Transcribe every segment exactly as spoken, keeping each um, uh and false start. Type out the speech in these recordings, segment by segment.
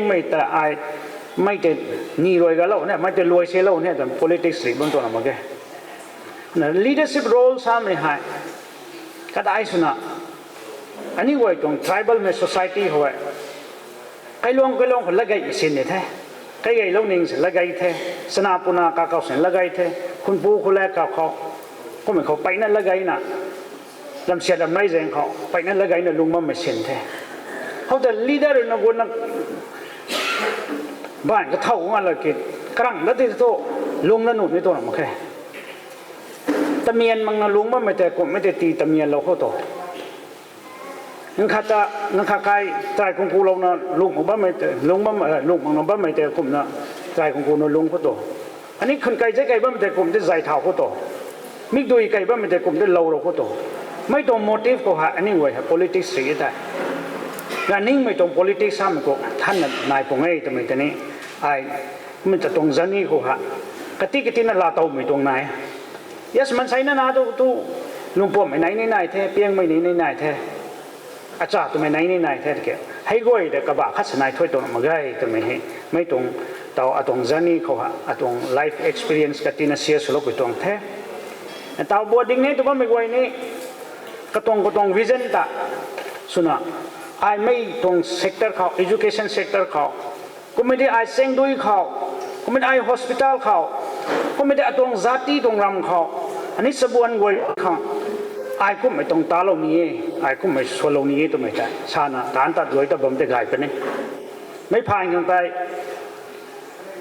Mei ta ai, mei tei ni rui galou ne, mei tei luai selou ne twna politics rui bam tuang mak ge. Na leadership role samei hei kadai swna, aniu guay tuang tribalmei society khou e, kailuang kailuang khou latgay sin ni the, kaigeilou ning si latgay the, chana puna kakau sin latgay the, khunpu khou le kakhou, kummei khou peyna latgayna, lamsiat lamei zaeng khou peyna latgayna lung bammei sin the. Khoutei leader na guna baanv kathau nga laki, karang dat ti thu, lungna nuh ni tuang mak khe. Tamian makna lung bammei tei kumhmei tei tii tamianlou khou tu, nkhat ta, nkhat kai try kungkulouna lung mak bammei tei, lung bam, lung makna bammei tei kumna try kungkuna lung khou tu, ani khun kai zai kai bammei tei kum tei zay thau khou tu, mikdui kai bammei tei kum tei loulou khou tu, mei tuang motive khou hei aniu guay hei politics si e tei, ganingmei tuang politics samei khou thanna nai pung e twmei tei ni, ai, mei ta tuang journey khou hei kati katina laatowmei tuang nai. Yes, maanseina na tu tu, lungpuammei nei ni nai the, piangmei nei ni nai the, acha twmei nei ni nai the tiki, hei guay de kabah khat sa nai thuy tuang mak ge twmei hei, mei tuang, taw atuang journey khou hei atuang life experience katina share swloupui tuang the. Taw buat ding ni tw bammei guay ni, katuang katuang vision ta swna, ai mei tuang sector khou, education sector khou, kummei tei ai sengdui khou, kummei tei ai hospital khou, kummei tei atuang zati tuang ram khou, ani sabuan guay khang, ai kumhmei tuang talou ni e, ai kumhmei swlou ni e twmei tei sana taanc tat guay ta bam tei gay puni. Mei phaan khang tei,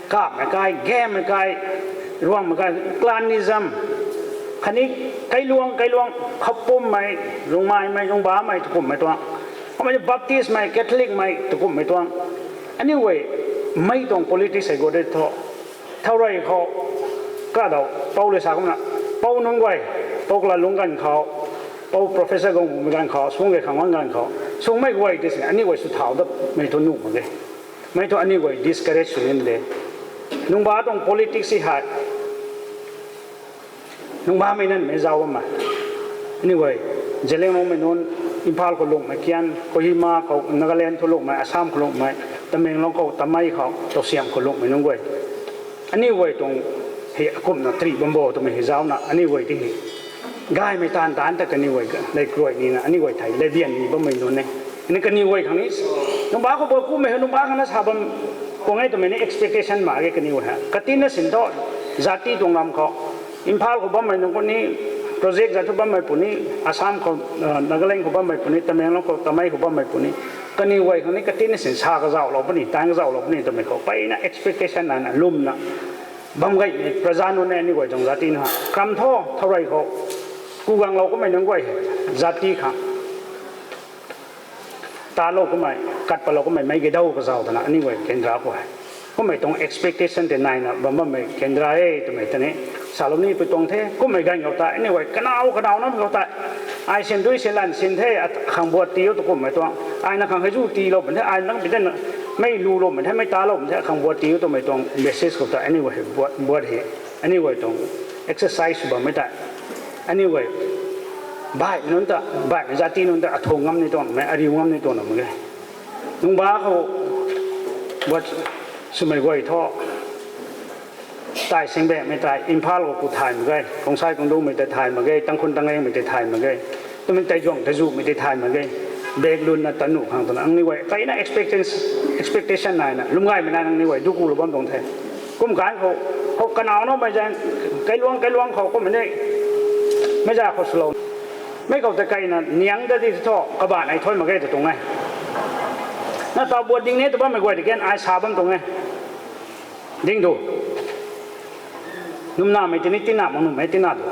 kapmei kai, gammei kai, ruangmei kai, clanism, khatni kailuang kailuang, khapummei, lungmaimei, lungbaamei, tukumhmei tuang, kummei Baptistmei, Catholicmei, tukumhmei tuang, aniu guay, mei tuang politics hei gut de thu, thaurey khou, kadaw pou le sa kumna, pou nunc guay, pou kala lungc ganv khou, pou professor guang ganv khou, sung gay khang guang ganv khou, sungmei guay tei si aniu guay sw thau datmei thu nuh mak ge. Mei thu aniu guay discourage sw nin de. Nungba tuang politics si hei, nungbamei nanmei zauc bammei, aniu guay, Zeliangrongmei nunc, Imphal khou lungmei kian, Kohima khou, Nagaland thu lungmei, Assam khou lungmei, Tamenglong khou, Tamei khou, Tosiam khou lungmei nunc guay, aniu guay tuang hei akumhna trih bam bo twmei hei zaucna aniu guay ti hei, gaymei taanv taanc ta kaniw guay leikruai nina aniu guay thei leibian ni bammei nunc e. Ani kaniw guay khang ni, nungba khou bo kumhmei hei nungba khang na sa bam, kuang e twmei ni expectation mak ge kaniw guay hei. Katina sin thu, zati tuang lam khou, Imphal khou bammei nunc khou ni, project zat thu bammei puni, Assam khou, Nagaland khou bammei puni, Tamenglong khou, Tamei khou bammei puni, kaniw guay khang ni katina sin sa kazauhlou puni, taanc kazauhlou puni twmei khou peyna expectation nana lwmna bam gaymei praja nunc e aniu guay tuang zati na. Kram thu, thaurey khou, kuganglou kummei nunc guay, zati khang talou kummei, kat patlou kummei meic ge daw kazauh twna aniu guay kendra khou hei, kummei tuang expectation tei naina bam bammei kendra e twmei tei salou nipui tuang the. Kummei ganv khou tei aniu guay kanow kanow nam khou tei, ai sindui silan sin the, akhang buat tii o tw kummei tuang, aina khang hei zu tiilou pun the, ai nang pi tana mei lulou pun the, mei talou pun the, akhang buat tii o twmei tuang basis khou tei aniu guay buat hei, aniu guay tuang exercise sw bammei tei, aniu guay baihmei nunc ta, baihmei zati nunc ta athung ngam ni tuang mei, ariu ngam ni tuang na mak ge. Nungba khou buat swmei guay thu, tai singbakmei tei Imphal khou ku thay mak ge, Khongsai Kungdungmei tei thay mak ge, Tangkhul Tanglengmei tei thay mak ge, twmei tei zuang tei zumei tei thay mak ge. Bag lunna tanuh khang twna aniu guay kaina expectation, expectation naina lwm gaymei nai nangniw guay dukulou bam tuang the. Kum ganv khou, khou kanow naumei zaeng, kailuang kailuang khou kummei ni, meiza khou swlou, mei khou tei kaina niang ta di thu kabah nei thuy mak ge tw tuang e. Na taw buat ding ni tw bammei guay tei kan ai sa bam tuang e. Ding du, numnamei tini tina mak nuhmei tina du,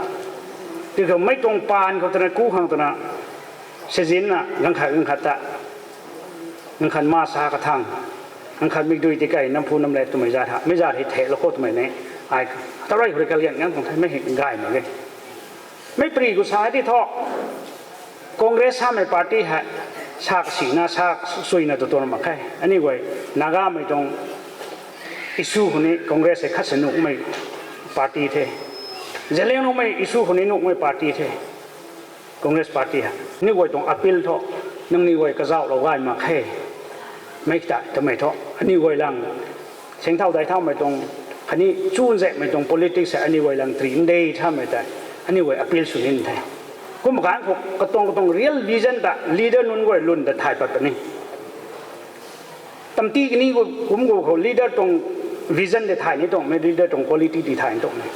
tikhou mei tuang paan khou twna ku khang twna, sizinna ganv khat ganv khat ta, ganv khat ma sa kathang, ganv khat mikdui tikei namphu namlet twmei zat ha, mei zat hei thelou khou twmei ni, ai, tarei khou rui kalian ngang tuang the, mei hei gay mak ge. Mei pri khou sa di thu, Congress samei party hei, sa kasina sa suina tu tuang mak khe. Aniu guay, Nagamei tuang issue khou ni Congress hei khat sa nuhmei party the. Zeliangrongmei issue khou ni nuhmei party the, Congress party hei. Aniu guay tuang appeal thu, nangniw guay kazauhlou gay mak khe. Mei ta twmei thu aniu guay lang, sengthau dai thaumei tuang, khatni chunzaekmei tuang politics hei aniu guay lang tri nde thaumei tei, aniu guay appeal sw nin the. Kum kan khou katuang katuang real vision ta leader nunc guay lwn ta thay pat puni. Tamti kani kum gu khou leader tuang vision tei thay ni tuang mei, leader tuang quality tei thay ni tuang mei.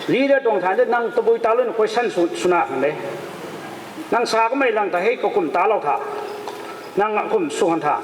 Leader tuang thay de nang tabui ta lun question sw, swna khang de. Nang sa kamei lang ta hei kakum talou tha. Nang kum sw khang tha.